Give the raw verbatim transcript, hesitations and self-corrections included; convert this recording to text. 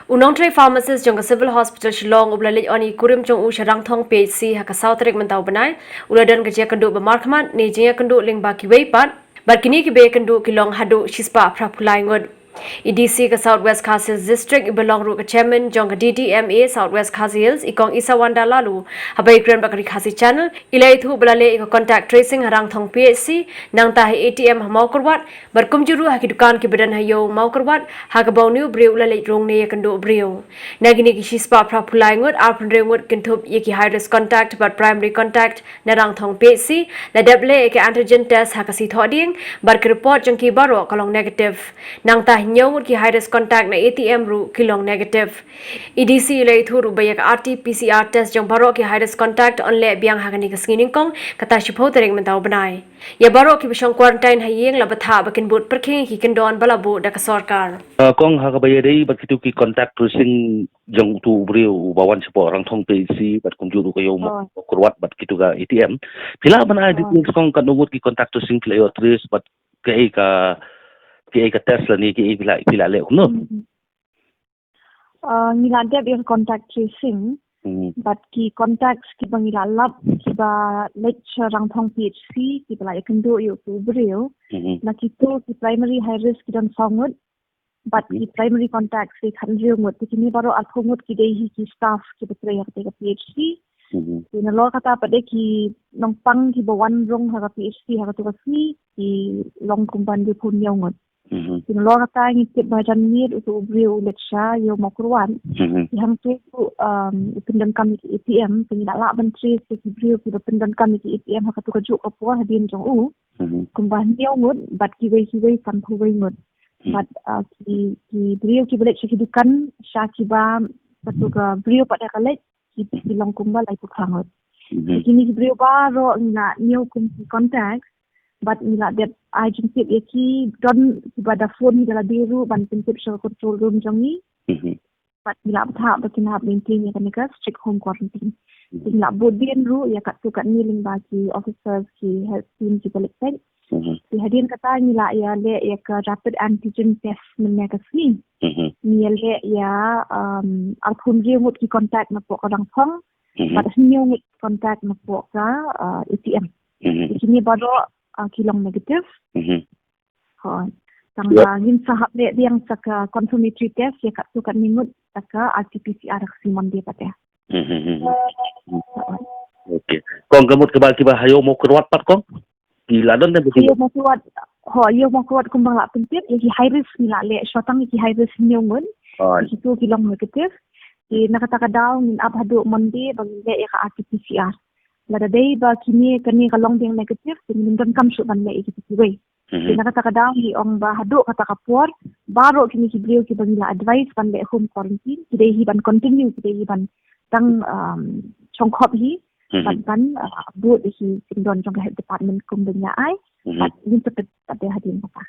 U nongtrei pharmacist jong ka Civil Hospital Shillong uba la leit on ïa ki kurim jong u sha Rangthong P H C ha ka saw tarik mynta u bnai, u la don ka jingïakynduh ba markhmat ne jingïakynduh lyngba kiwei pat bad kine kiba ïakynduh ki long haduh shispah phra phew lai ngut. I D C ka South West Khasi Hills District iba long ruh ka chairman jong ka D D M A South West Khasi Hills, i Kong Isawanda Laloo, haba ïa kren bad ka Ri Khasi Channel, i la ïathuh ba la leh ïa ka contact tracing ha Rangthong P H C, nangta ha A T M ha Mawkyrwat bad kumjuh ruh ha ki dukan kiba don ha ïew Mawkyrwat, ha kaba une u briew u la leit rung ne ïakynduh briew. Na kine ki shispah phra phew lai ngut, arphew hynriew ngut kynthup ïa ki high risk contact bad primary contact na Rangthong P H C, la dep leh ïa ka antigen test ha ka sngi Thohdieng bad ka report jong ki baroh ka long negative. Nangta hynñiew ngut ki high risk contact na A T M ruh ki long negative. I D C i la ïathuh ruh ba ïa ka R T P C R test jong baroh ki high risk contact yn leh biang ha kane ka sngi nyngkong, kata shiphew tarik mynta u bnai. Ïa baroh kiba shong quarantine ha ïing la bthah ba kin bud pyrkhing ïa ki kyndon ba la buh da ka sorkar. Ah, Kong, ha kaba ïadei bad kito ki contact tracing jong uto u briew uba wan shapoh Rangthong P H C bad kumjuh ruh ka ïew Mawkyrwat bad kito ka A T M, phi lah ban ai details, Kong, katno ngut ki contact tracing phi la ïoh trace bad kaei ka, kaei ka test lane kaei phi la, phi la leh kumno? Hmm. Ah, ngi la dep ïa ka contact tracing, Hmm. bad ki contacts kiba ngi la lap kiba leit sha Rangthong P H C kiba la ïakynduh ïa uto u briew. Hmm. Na kito ki primary high risk ki don saw ngut, bad Hmm. ki primary contacts ki khathynriew ngut. Te kine baroh arphew ngut ki dei hi ki staff kiba trei ha kata ka P H C. Hmm. Te nalor kata pat de ki nongpang kiba wan rung ha ka P H C ha kato ka sngi ki long kumba hynriewphew hynñiew ngut. Mhm. Te nalor kata ngi tip ba jan miet uto u briew u leit sha ïew Mawkyrwat. Mhm. Te hangto, um, u pyndonkam ïa ki A T M, te ngi la lah ban trace ïa ki briew kiba pyndonkam ïa ki A T M ha kato kajuh ka por hadien jong u. Mhm. Kumba hynñiew ngut, bad kiwei kiwei sanphew wei ngut. Mhm. Bad, uh, ki, ki briew kiba leit sha ki dukan, sha kiba, kato ka briew pat de ka leit, ki, ki long kumba laiphew phra ngut. Mhm. Te kine ki briew baroh ngi la ñiew kum ki contact, bad ngi la dep ai jingtip ïa ki, don kiba da phone hi da lade ruh ban pyntip sha ka control room jong ngi. Mhm. Bad ngi la bthah ba kin hap maintain ïa kane ka strict home quarantine. Mhm. Te ngi la bud dien ruh ïa katto katne lyngba ki officers, ki health team kiba leit peit. Mhm. Te hadien kata ngi la ïaleh ïa ka rapid antigen test mynne ka sngi. Mhm. Ngi ïaleh ïa, um, arphew hynriew ngut ki contact napoh ka Rangthong. Mhm. Bad hynñiew ngut contact napoh ka, uh, A T M. Mhm. Te kine baroh, uh, ki long negative. Mhm. Hooid. Tang ba ngin sa hap leh biang sa ka confirmatory test ïa katto katne ngut sa ka R T P C R ha ka sngi Monday pat de. Mhm. Hooid. Okay. Kong, ka mut kaba, kiba ha ïew Mawkyrwat pat, Kong? Ki la don ne ba ki? Ha ïew Mawkyrwat, ho, ïew Mawkyrwat kumba la pyntip, ïa ki high risk ngi la leh shwa tang ïa ki high risk hynñiew ngut. Hooid. Ïa kito ki long negative. Te na kata ka daw ngin ap haduh Monday ba ngin leh ïa ka R T P C R. Lada dei ba kine, kane ka long biang negative, te ngin donkam shuh ban leh ïa kito kiwei. Mhm. Te na kata ka daw ngi ong ba haduh kata ka por, baroh kine ki briew kiba ngi la advise ban leh home quarantine, ki dei hi ban continue, ki dei hi ban tang, um, chongkhop hi, Mhm. bad ban, uh, bud hi kyndon jong ka health department kumba ngi ai, Mhm. bad ngin sa pynpat de hadien kata.